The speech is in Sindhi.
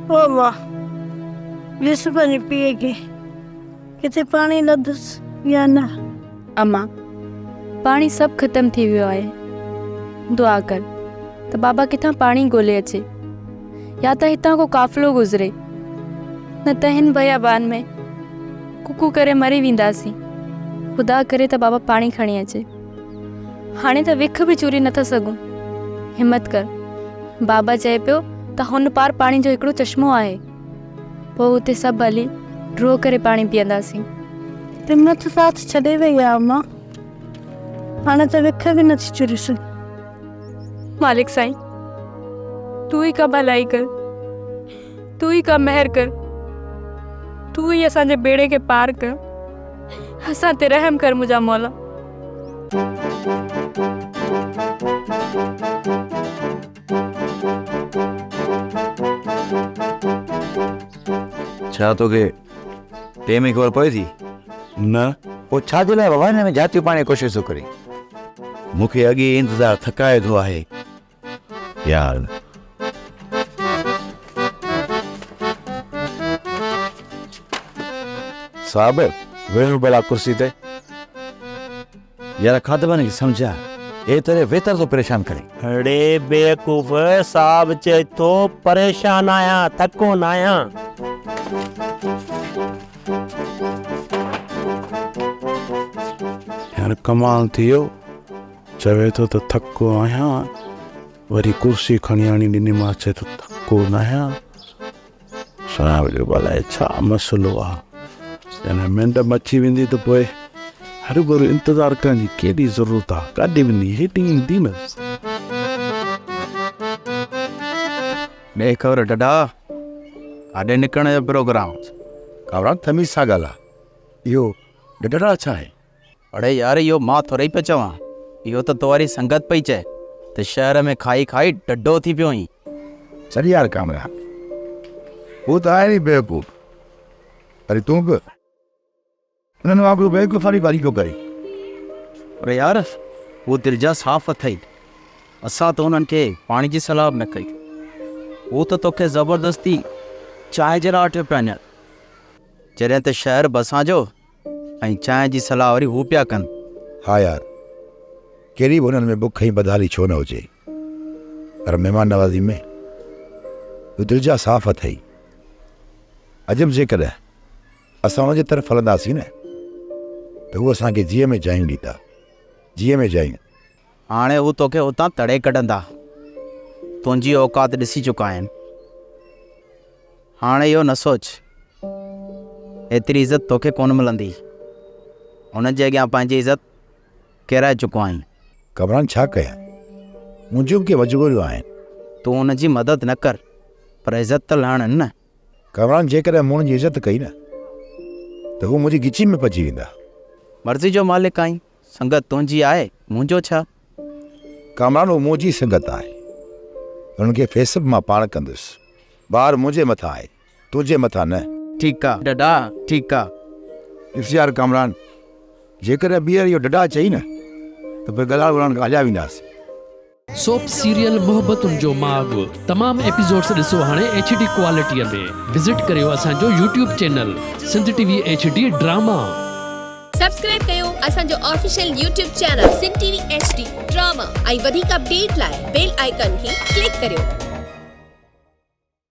او امان، ڏس پنهنجي پيء کي، ڪٿي پاڻي لڌس يا نه؟ امان، پاڻي سڀ ختم ٿي ويو آهي. دعا ڪر ته بابا ڪٿان پاڻي ڳولي اچي يا ته هتان ڪو قافلو گذري، نه ته هن بيابان ۾ ڪوڪو ڪري مري وينداسين. خدا ڪري ته بابا پاڻي کڻي اچي. هاڻي ته وک به چوري نٿا سگهون. همت ڪر. بابا چئي پيو ته هن پار پاڻي جو هڪڙو چشمو آهي. پوء اتي سڀ هلي ڊوهه ڪري پاڻي پيئنداسين. همت ساٿ ڇڏي وئي آهي امان. هاڻي ته وک به نٿي چوري سگهان. مالڪ سائين! تون ئي ڪا ڀلائي ڪر. تون ئي ڪا مهر ڪر. تون ئي اسان جي ٻيڙي کي پار ڪر. اسان تي رحم ڪر منهنجا مولا. ڇا توکي ٽيم جي خبر پوي ٿي؟ نه. پوء ڇا جي لاء بابا هن ۾ جهاتيون پائڻ جي ڪوشش ٿو ڪرين؟ مون کي اڳي ئي انتظار ٿڪائي وڌو آهي يار. صاحب، ويهو ڀلا ڪرسي تي. يار خادمن کي سمجهاء، ايتري ويتر ٿو پريشان ڪرين. اڙي بيوقوف، صاحب چئي ٿو پريشان آهيان، ٿڪو ناهيان. يار ڪمال ٿي ويو، چوي ٿو ته ٿڪو آهيان، وري ڪرسي کڻي آڻي ڏنيمانس، چئي ٿو ٿڪو ناهيان. صاحب جو به الائي ڇا مسئلو آ. جڏهن مينڍ مچي ويندي ته پوء هروڀرو انتظار ڪرڻ جي ڪهڙي ضرورت آ. ڪاڏي ويندي هيڏي ايندي نه. ڏي خبر ڊڊا، ڪاڏي نڪرڻ جو پروگرام؟ ڪامران تميز سان ڳالهاء، اهو ڊڊڙا ڇا آهي؟ اڙي يار اهو مان ٿورئي پيو چوان، اهو ته تو واري سنگت پئي چئي ته شهر ۾ کائي کائي ڊڍو ٿي پيو آهين. ڇڏ يار ڪامران، هو ته آهن ئي بيوقوف، وري تون به انهن وانگر بيوقوفاڻي ڳالهيون پيو ڪرين. پر يار هو دل جا صاف اٿئي، اسان ته انهن کي پاڻي جي صلاح به نه ڪئي، هو ته توکي زبردستي چانهه جي لاء وٺيو پيا وڃن، جڏهن ته شهر به اسان جو ۽ چانهه جي صلاح وري هو پيا ڪن. ها يار، ڪهڙي به هنن ۾ بک ۽ بدحالي ڇو نه هجي، پر مهمان نوازي ۾ هو دل جا صاف اٿئي. عجب جيڪڏهن اسان انهن جي طرف هلنداسين نه ته هو اسان کي جيء ۾ جايون ڏيندا، جيء ۾ جايون. هاڻي هو توکي اتان تڙي ڪڍندا. تنهنجي اوقات ڏسي چڪا آهن. هاڻي اهو نه سوچ. ايتري عزت توکي ڪونه ملندي. هنن جي اڳيان پنهنجي عزت ڪيرائي چڪو آهين. ڪامران ڇا ڪيان؟ منهنجون به ڪي مجبوريون آهن. تون هن جي مدد نه ڪر، پر عزت ته لهڻ نه. ڪامران جيڪڏهن مون هن جي عزت ڪئي نه ته هو منهنجي ڳچي ۾ پئجي ويندا. مرضي جو مالڪ آهين. سنگت تنهنجي آهي، منهنجو ڇا؟ ڪامران اهو منهنجي سنگت آهي. انهن کي فيس به مان پاڻ ڪندس. بار منهنجي مٿان آهي، تنهنجي مٿان نه. ٺيڪ آ ڊڊا، ٺيڪ آ. ڏس يار ڪامران، جيڪڏهن ٻيهر اهو ڊڊا چئي نه ته پوء ڳالهائڻ ٻولائڻ کان هليا وينداسين. سوپ سيريل محبتن جو ماڳ تمام ايپيسوڊس ڏسو هاڻي ايڇ ڊي ڪوالٽي ۾ وزٽ ڪريو اسان جو YouTube channel Sindh T V H D drama. Subscribe ڪيو اسان جو official YouTube channel Sindh T V H D drama ۽ وڌيڪ اپڊيٽ لاء بيل آئيڪان کي ڪلڪ ڪريو.